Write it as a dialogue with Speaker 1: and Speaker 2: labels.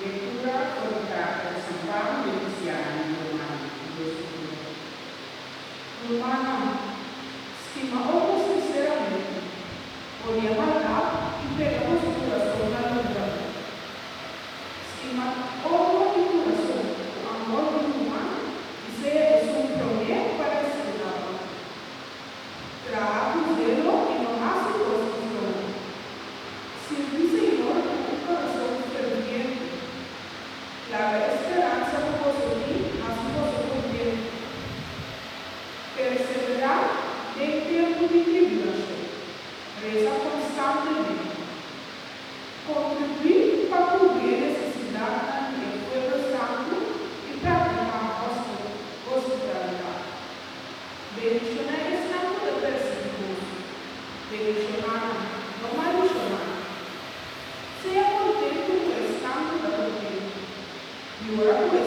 Speaker 1: Lektura for di Karta di San Pablo na e Kristiannan di Romano, di dos oktòber. Rumannan, stima otro sinseramente, odia maldat i pega boso kurason na logra bon. Stima otro di kurason ku amor di ruman i sea esun promé pa respetá otro. Traha ku zelo i no hasi kos ku floho. Sirbi Señor ku un kurason ferviente. Laga e speransa ku boso tin hasi boso kontentu. Perseverá den tempu di tribulashon. Resa konstantemente. Kontribuí pa kubri e nesesidatnan di e pueblo santu i praktiká hospitalidat. Bendishoná esnan ku ta persiguí boso. Bendishoná nan, no maldishoná nan. Sea kontentu ku esnan ku ta kontentu. Yora ku